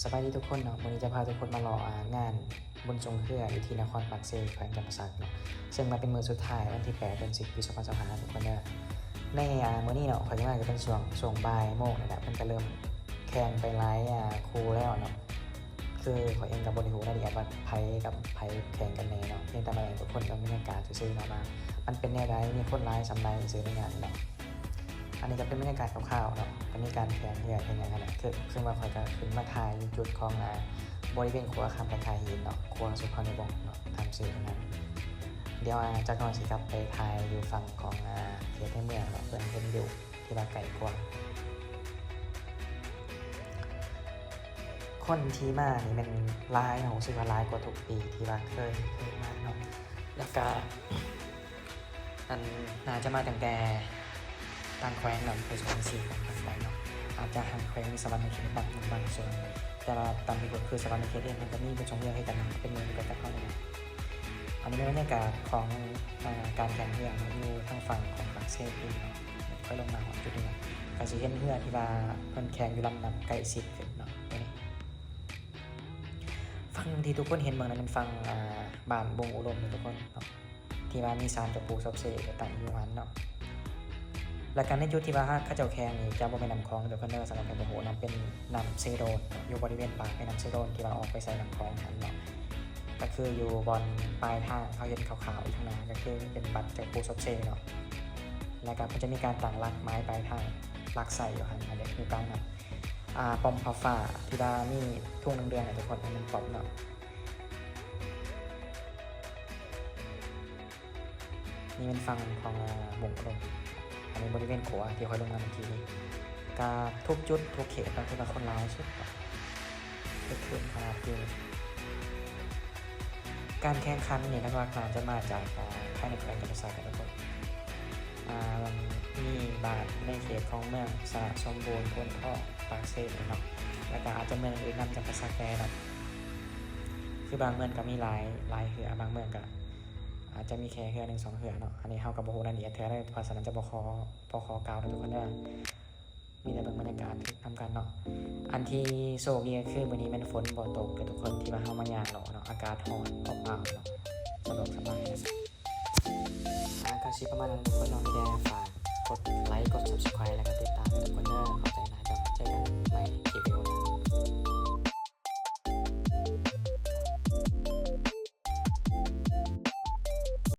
ສະບາຍດີທຸກຄົນເນາະ, ມື້ນີ້ຈະພາທຸກຄົນມາເລາະ ອາ ງານບຸນຊ່ວງເຮືອຢູ່ທີ່ນະຄອນປາກເຊ ແຂວງຈຳປາສັກເນາະ, ເຊິ່ງວ່າເປັນມື້ສຸດທ້າຍ ວັນທີແປດ ເດືອນສິບ ປີສອງພັນຊາວຫ້າ ທຸກຄົນເດີ. ໃນ ອາ ມື້ນີ້ເນາະ ຂ້ອຍມາກໍເປັນຊ່ວງ ຊ່ວງບ່າຍໂມງນີ້ແຫຼະ, ເພິ່ນກໍເລີ່ມແຂ່ງໄປຫຼາຍ ອາ ຄູ່ແລ້ວເນາະ. ຄືຂ້ອຍເອງກໍບໍ່ໄດ້ຮູ້ລາຍລະອຽດວ່າໃຜກັບໃຜແຂ່ງກັນແດ່ເນາະ, ພຽງແຕ່ມາໃຫ້ທຸກຄົນເບິ່ງບັນຍາກາດຊື່ໆເນາະ ວ່າມັນເປັນແນວໃດ, ມີຄົນຫຼາຍສ່ຳໃດຊື່ໃນງານເນາະ. ອັນນີ້ກໍເປັນບັນຍາກາດຄ່າວໆເນາະ, ກໍມີການແຂ່ງເຮືອແຂ່ງຫຍັງຫັ້ນແຫຼະ. ຄື ຄືວ່າຂ້ອຍກໍຂຶ້ນມາຖ່າຍຢູ່ຈຸດຂອງ ອາ ບໍລິເວນຂົວຂ້າມຕະຂ່າຍຫີນເນາະ, ຂົວສຸພານຸວົງເນາະ ຕາມຊື່ຂອງມັນ. ດຽວ ອາ ຈັກໜ້ອຍຊິກັບໄປຖ່າຍຢູ່ຝັ່ງຂອງ ອາ ເຂດໃນເມືອງເນາະ, ເພື່ອໃຫ້ເຫັນວິວທີ່ວ່າໃກ້ກວ່າ. ຄົນທີ່ມານີ້ແມ່ນຫຼາຍເນາະ, ຮູ້ສຶກວ່າຫຼາຍກວ່າທຸກປີທີ່ວ່າເຄີຍ ເຄີຍມາເນາະ. ແລ້ວກະ ອັນ ໜ້າຈະມາຕັ້ງແຕ່ຕ່າງແຂວງເນາະ, ໄປສອງສີ່ແຂວງພາກໃຕ້ເນາະ, ອາດຈະຫາແຂວງສະຫວັນນະເຂດບາງ ບາງສ່ວນ, ແຕ່ວ່າຕາມທີ່ຮູ້ຄືສະຫວັນນະເຂດເອງມັນກໍມີບຸນຊ່ວງເຮືອຄືກັນເນາະ, ເປັນເມືອງດຽວກັນກັບເຮົານີ້ແຫຼະ. ອັນນີ້ເປັນບັນຍາກາດຂອງ ເອີ ການແຂ່ງເຮືອເນາະ ຢູ່ທາງຝັ່ງຂອງປາກເຊເອງເນາະ, ຄ່ອຍລົງມາຮອດຈຸດນີ້ ກໍຊິເຫັນເຮືອທີ່ວ່າເພິ່ນແຂ່ງຢູ່ລຳດັບໃກ້ຊິດຂຶ້ນເນາະ. ໂຕນີ້ ຝັ່ງທີ່ທຸກຄົນເຫັນເບິ່ງນັ້ນແມ່ນຝັ່ງ ອາ ບ້ານບົງອຸດົມເນາະທຸກຄົນເນາະ, ທີ່ວ່າມີສານເຈົ້າປູ່ສົບເຊໄປຕັ້ງຢູ່ຫັ້ນເນາະ. ແລ້ວກໍໃນຈຸດທີ່ວ່າເຂົາເຈົ້າແຂ່ງນີ້ຈະບໍ່ແມ່ນນ້ຳຂອງເດີທຸກຄົນເດີ, ສຳລັບໃຜບໍ່ຮູ້ເນາະ, ເປັນນ້ຳເຊໂດນເນາະ, ຢູ່ບໍລິເວນປາກແມ່ນ້ຳເຊໂດນທີ່ວ່າອອກໄປໃສ່ນ້ຳຂອງຫັ້ນເນາະ. ກໍຄືຢູ່ບ່ອນປາຍທາງ ເຮົາເຫັນຂາວໆຢູ່ຂ້າງໜ້າ ກໍຄືເປັນບັດເຈົ້າປູ່ສົບເຊເນາະ. ແລ້ວກໍເພິ່ນຈະມີການຕັ້ງຫຼັກໝາຍປາຍທາງ ຫຼັກໄສ້ຢູ່ຫັ້ນ ອັນນີ້ຢູ່ກາງນ້ຳ ອາ ປ້ອມຜ້າຟ້າທີ່ວ່າມີທຸງເດືອງໆ ໃຫ້ທຸກຄົນເຫັນເປັນປ້ອມເນາະ. ນີ້ແມ່ນຝັ່ງຂອງ ອາ ບົງອຸດົມ, ອັນນີ້ບໍລິເວນຂົວທີ່ຂ້ອຍລົງມາເມື່ອກີ້ນີ້. ກະທຸກຈຸດທຸກເຂດເນາະ ທີ່ວ່າຄົນຫຼາຍສຸດເນາະ, ຄຶກຄື້ນຂະໜາດຢູ່. ການແຂ່ງຂັນນີ້ຫຼັກໆ ໜ້າຈະມາຈາກ ອາ ພາຍໃນແຂວງຈຳປາສັກເນາະທຸກຄົນ. ອາ ມີບ້ານໃນເຂດຂອງເມືອງຊະນະສົມບູນ, ໂພນທອງ, ປາກເຊເນາະ, ແລ້ວກະອາດຈະເມືອງອື່ນນຳຈຳປາສັກແດ່ເນາະ. ຄືບາງເມືອງກໍມີຫຼາຍ ຫຼາຍເຮືອ, ບາງເມືອງກໍອາດຈະມີແຄ່ເຮືອໜຶ່ງສອງເຮືອເນາະ. ອັນນີ້ເຮົາກໍບໍ່ຮູ້ລາຍລະອຽດເທື່ອເດີ, ເພາະສະນັ້ນຈະບໍ່ຂໍ ບໍ່ຂໍກ່າວເນາະທຸກຄົນເດີ. ມີແຕ່ເບິ່ງບັນຍາກາດນຳກັນເນາະ. ອັນທີ່ໂຊກດີກໍຄືມື້ນີ້ແມ່ນຝົນບໍ່ຕົກເດີທຸກຄົນ, ທີ່ວ່າເຮົາມາຍ່າງເລາະເນາະ, ອາກາດຮ້ອນອົບອ້າວເນາະ, ສະດວກສະບາຍ. ອາ ກໍຊິປະມານນັ້ນທຸກຄົນເນາະ, ມີແຕ່ຝາກກົດໄລກ໌ ກົດ Subscribe ແລ້ວກໍຕິດຕາມໃຫ້ທຸກຄົນເດີ. ຂອບໃຈຫຼາຍ, ເຈີກັນໃໝ່.